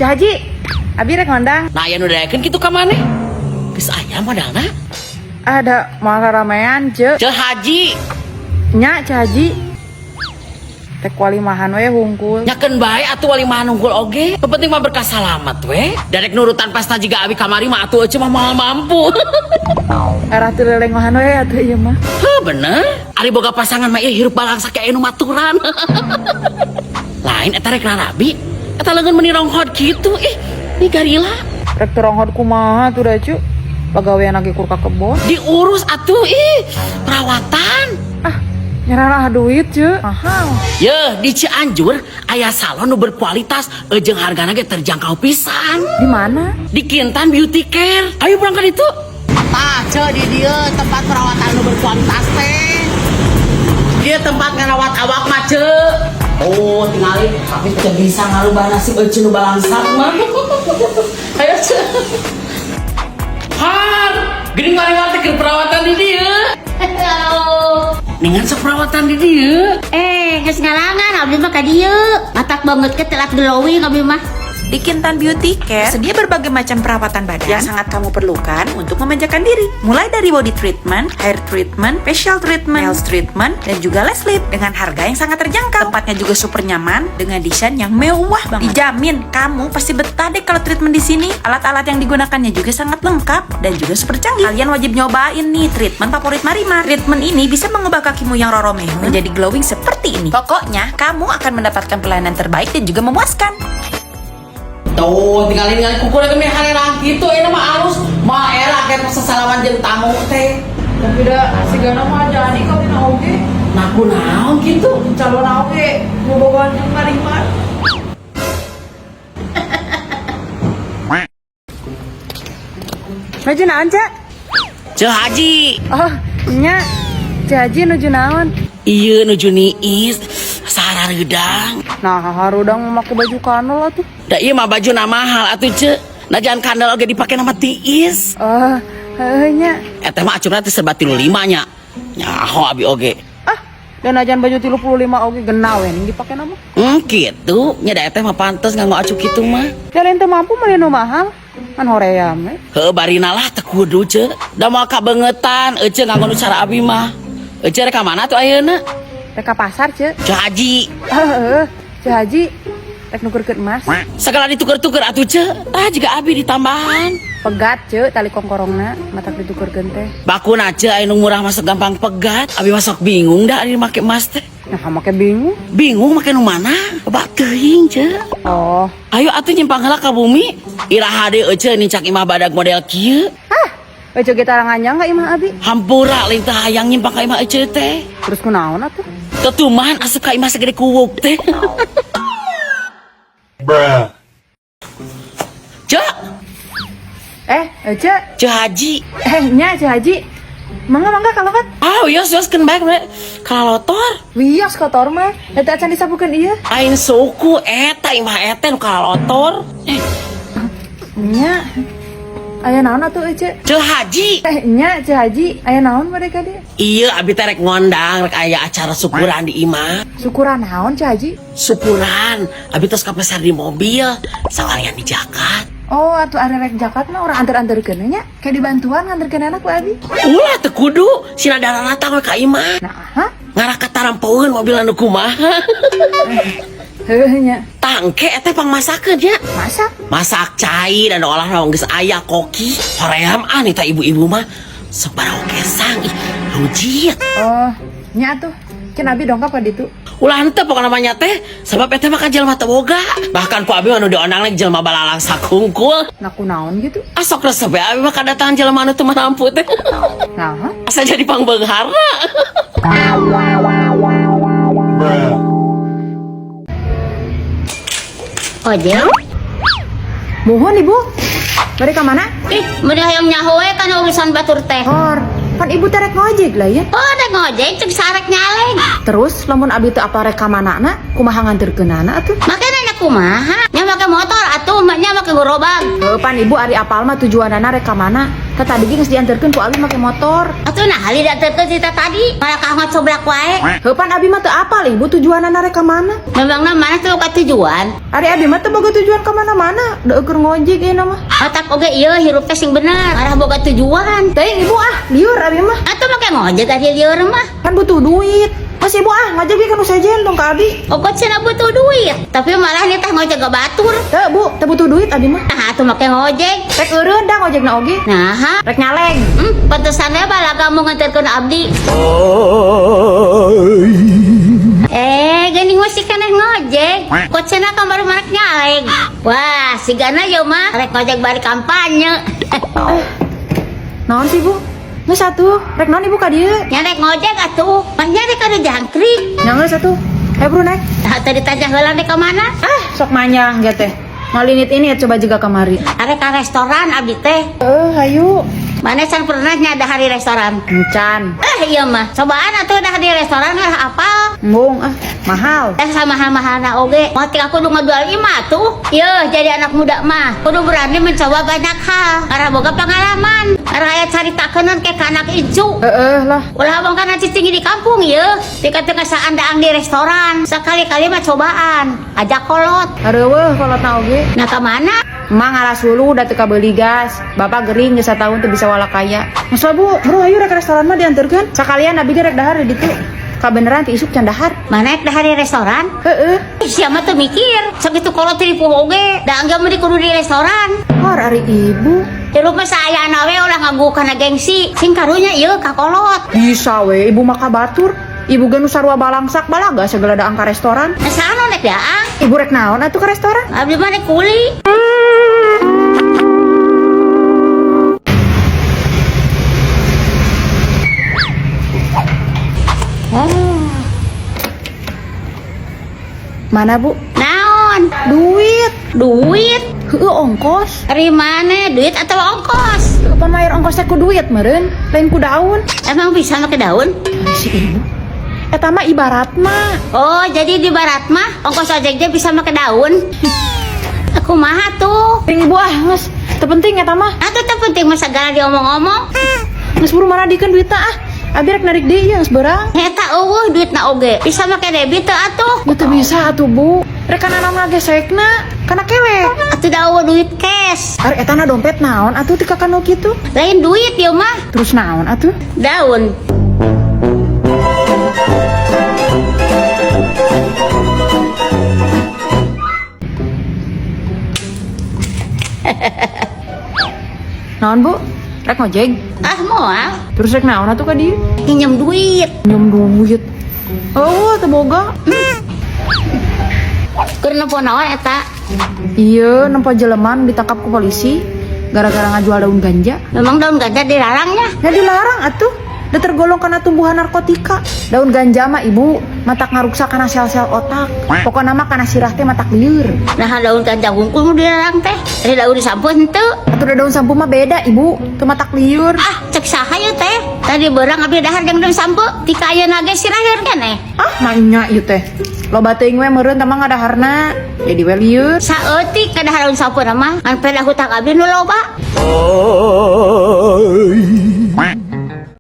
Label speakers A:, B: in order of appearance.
A: Ceu Haji, abi rek ngondang.
B: Nah, aya nu daekeun kitu ka maneh? Geus aya modalna?
A: Ada moal ramean, Ceu.
B: Ceu Haji.
A: Nya, Ceu Haji. Rek walimahan we hungkul.
B: Nyakeun bae atuh walimahan hungkul oge. Nu penting mah berkah salamat we. Darek nurutan pesta jiga abi kamari mah atuh ece mah moal mampu.
A: Arah teu lelengohan we atuh ieu mah.
B: Heuh, bener. Ari boga pasangan mah ieu hirup balangsak aya nu maturan. Lain eta rek rarabi. Eta leungeun meuni ronghod kitu ih. Ni garila.
A: Rek teu ronghod kumaha tuh da, Cu? Pagawean lagi kur ka kebon.
B: Diurus atuh ih. Perawatan.
A: Ah, nyerah duit, Cu. Mahal.
B: Yeuh, di Cianjur aya salon nu berkualitas jeung hargana ge terjangkau pisan.
A: Di mana?
B: Di Kintan Beauty Care. Ayo berangkat itu. Tah, Ceu, di dieu tempat perawatan nu berkualitas teh. Dia tempat ngarawat awak mah, Ceu. Oh, tingali tapi teu bisa ngarubah nasib euceun nu balangsak mah. Ayo, Ceu. Har, geuning maneh teh keur perawatan di dieu.
C: Halo.
B: Ningan sok perawatan di dieu.
C: Eh, geus ngalangan abdi mah ka dieu. Matak banget ke telat glowing abdi mah.
D: Di Kintan Beauty Care sedia berbagai macam perawatan badan yang sangat kamu perlukan untuk memanjakan diri. Mulai dari body treatment, hair treatment, facial treatment, nails treatment, dan juga lash lift dengan harga yang sangat terjangkau. Tempatnya juga super nyaman dengan desain yang mewah banget. Dijamin kamu pasti betah deh kalau treatment di sini. Alat-alat yang digunakannya juga sangat lengkap dan juga super canggih. Kalian wajib nyobain nih treatment favorit Marima. Treatment ini bisa mengubah kakimu yang roromeho menjadi glowing seperti ini. Pokoknya kamu akan mendapatkan pelayanan terbaik dan juga memuaskan.
B: Tuh, tinggal ningali kuku lagi meh hareurang kitu eta mah alus. Moal era kayak sasalaman jeung tamu teh.
A: Tapi da sigana mah jadi kawin oge.
B: Nah, kunaon kitu?
A: Calon oge bobogohan jeung Marimar. Nuju naon, Cak?
B: Ceu Haji.
A: Oh, nya. Ceu Haji nuju naon?
B: Iya nuju niis sarareudang.
A: Nah, harudang make baju kanol atuh.
B: Da ieu mah bajuna mahal atuh, Ceu. Najan kandel oge dipake nama tiis.
A: Oh, heuh nya.
B: Eta mah acurna teh serba 35 nya. Nyaho abi oge.
A: Ah, dan ajan baju 35 oge genah we ning dipake nama.
B: Kitu. Nya da eta mah pantes nganggo acu kitu mah.
A: Jalan teu mampu meuli nu mahal. Kan hoream we.
B: Heuh, barina lah teu kudu, Ceu. Da moal kabeungetan ece nganggo nu cara abi mah. Ece rek ka mana tuh ayeuna?
A: Rek ka pasar, Ceu.
B: Ceu Haji.
A: Heeh, Ceu Haji rek nukerkeun emas.
B: Segala dituker-tuker atuh, Ceu. Tah jiga abi ditambahan.
A: Pegat, Ceu, tali kongkorongna matak ditukerkeun teh.
B: Bakuna, Ceu, aya nu murah masuk gampang pegat. Abi masuk bingung dah ari make emas teh.
A: Nah, make bingung.
B: Bingung make nu mana? Bak teuing, Ceu.
A: Oh.
B: Ayo atuh nyimpang heula ka bumi. Iraha deui ece nincak imah badag model kieu.
A: Ah, ece ge taranganyang ka imah abi.
B: Hampura lain teh hayang nyimpang ka imah ece teh.
A: Terus kunaon atuh?
B: Tetuman asup ka imah segede kuwuk teh.
E: Bruh.
B: Ceu.
A: Eh, ece.
B: Ceu Haji.
A: Eh, nya Ceu Haji. Mangga mangga kalopat.
B: Ah, wios wios keun bae kalalotor.
A: Wios kotor mah. Eta acan disapukeun ieu.
B: Lain suku eta imah eta nu kalalotor.
A: Nya. Aya naon atuh ece?
B: Ceu Haji.
A: Eh, nya Ceu Haji, aya naon mereka dia?
B: Iya, abi teh rek ngondang, rek aya acara syukuran di imah.
A: Syukuran naon Ceu Haji?
B: Syukuran, abi tos kapesar di mobil, sawalian di jakat.
A: Oh, atuh ari rek jakat mah urang anter-anterkeun nya. Kayak dibantuan nganterkeun anak ku abi.
B: Ulah teu kudu, sina daratang we ka imah.
A: Nah, ha?
B: Ngarah ka tarampoeun mobil anu kumaha.
A: Heuh nya.
B: Tangke eta pangmasakeun nya.
A: Masak?
B: Masak cai dan olah naon geus aya koki. Hoream ah nih tah ibu-ibu mah sok barokesang ih lujit.
A: Oh, nya atuh. Cenah abi dongkap ka ditu.
B: Ulah henteu pokona mah nya teh, sebab eta mah kan jelema teu boga. Bahkan ku abi mah nu diondang lagi jelema balalang sakungkul.
A: Nah kunaon gitu?
B: Asok resep we abi mah kadatangan jelema anu teu mampu teh.
A: Nah, ha?
B: Asa jadi pangbeungharna.
E: Bruh.
C: Ojek.
A: Mohon ibu. Bari ka mana?
C: Ih, meuni hayang nyaho we kana urusan batur teh.
A: Hor, pan ibu teh rek ngojek lah ya.
C: Oh, rek ngojek cek sarek nyaleng.
A: Terus lamun abi teu apa rek ka manana, kumaha nganterkeunana atuh?
C: Make nanya kumaha? Nya make motor atuh, nya make gerobak.
A: Heuh, pan ibu ari apal mah tujuanana rek ka mana? Tah tadi ge geus dianterkeun ku abi make motor.
C: Atuh nah hali dianterkeun ti tadi, malah ka coblak wae.
A: Heuh pan abi mah teu apal ibu tujuanana rek ka mana.
C: Memangna mana tuh ka tujuan?
A: Ari abi mah teu boga tujuan ka mana-mana, da eueuh ngojek ieu mah.
C: Otak oge ieu hirup teh sing bener, arah boga tujuan.
A: Teuing ibu ah, liur abi mah.
C: Atuh make ngojek ari liur mah.
A: Kan butuh duit. Mas ibu ah, ngojek ge kan sejen dong ka abi.
C: Ogot cenah butuh duit, tapi malah nitah ngojek ke batur.
A: Teu bu, teu butuh duit abi mah.
C: Nah, atuh make ngojek.
A: Rek eureun dah ngojekna oge.
C: Nah,
A: Rek nyaleg.
C: Pantesan we balaga mau nganterkeun abdi. Geuning masih keneh ngojek. Kok cenah kamari marek nyaleg. Wah, sigana ieu mah rek ngojek bari kampanye.
A: Naon sih bu? Geus atuh, rek naon ibu ka dieu?
C: Nya rek ngojek atuh, mah nya rek anu jangkrik.
A: Nya geus atuh. Hayu buru naik.
C: Tah tadi tanya heula rek ka mana?
A: Ah, sok manyang ge teh. Malinit ini coba juga kamari.
C: Arek ka restoran abdi teh.
A: Hayu.
C: Mana can pernah nya dahar di restoran?
A: Encan.
C: Iya mah. Cobaan atuh dahar di restoran lah apal.
A: Embung ah, mahal.
C: Sama mahal-mahalna oge. Motik aku udah ngajual lima tuh. Yeuh, jadi anak muda mah kudu berani mencoba banyak hal. Karena boga pengalaman. Karena aya caritakeun ke ka anak incu.
A: Heeh lah.
C: Ulah abang kana cicing di kampung yeuh. Tika-tika saandaang di restoran. Sekali-kali mah cobaan. Ajak kolot.
A: Areueuh kolotna oge.
C: Nah ka mana?
A: Emak ngaras hulu udah teu kabeuli gas. Bapak gering geus satahun teu bisa walakaya. Geus lah bu, bro ayo rek restoran mah dianterkeun. Sakalian abi ge rek dahar di ditu. Kabeneran ti isuk can dahar.
C: Mana rek dahar di restoran?
A: Heeh.
C: Ih, siapa tuh mikir? Sakitu kolot ripuh oge. Da angga mah kudu di restoran.
A: Hor ari ibu.
C: Di rumah saya we ulah nganggu kana gengsi. Sing karunya ieu ka kolot.
A: Bisa we ibu mah ka batur. Ibu ge nu sarua balangsak balaga segala daang ka restoran.
C: Nah, saha rek daang?
A: Ibu rek naon atuh ka restoran?
C: Abdi mah rek kuli.
A: Mana bu?
C: Naon?
A: Duit.
C: Duit?
A: Heueuh ongkos.
C: Dari mana? Duit atau ongkos?
A: Kapan bayar ongkosnya ku duit meureun? Lain ku daun.
C: Emang bisa make daun?
A: Si ibu. Eta mah ibarat mah.
C: Oh, jadi di barat mah ongkos ojeknya bisa make daun. Aku mah tuh.
A: Ting ibu ah, geus. Teu penting eta mah.
C: Atuh teu penting mah sagala diomong-omong.
A: Geus buru maradikeun duitna ah. Abi rek narik deui geus beurang.
C: Eta eueuh duitna oge. Bisa make debit teu atuh?
A: Teu bisa atuh bu. Rek kana naon ngagesekna? Kana kelek.
C: Atuh da eueuh duit cash.
A: Ari eta na dompet naon atuh ti kakano kitu?
C: Lain duit ieu mah.
A: Terus naon atuh?
C: Daun.
A: Naon bu? Rek ngojek?
C: Ah moal.
A: Terus rek naon atuh ka dieu?
C: Pinjem duit.
A: Nyem duit. Oh, teu boga.
C: Keur nempo naon eta?
A: Iya, nempo jeleman ditangkap ku polisi gara-gara ngajual daun ganja.
C: Memang daun ganja dilarangnya?
A: Ya dilarang atuh. Udah tergolong karena tumbuhan narkotika. Daun ganja mah ibu matak ngaruksak kana sel-sel otak. Pokokna mah kana sirah teh matak lieur.
C: Nah daun ganja hungkul nu dilarang teh. Dari daun sampo henteu.
A: Atuh da daun sampo mah beda ibu, teu matak lieur.
C: Ah, cek saha ieu teh? Tadi beurang abdi dahar jeung daun sampo. Tika ayeuna ge sirah lieur keneh.
A: Ah, manya ieu teh. Loba teuing we meureun tah mah ngadaharna. Jadi we lieur.
C: Saeutik kadahar daun sampo mah ngan peda hutang abdi nu loba.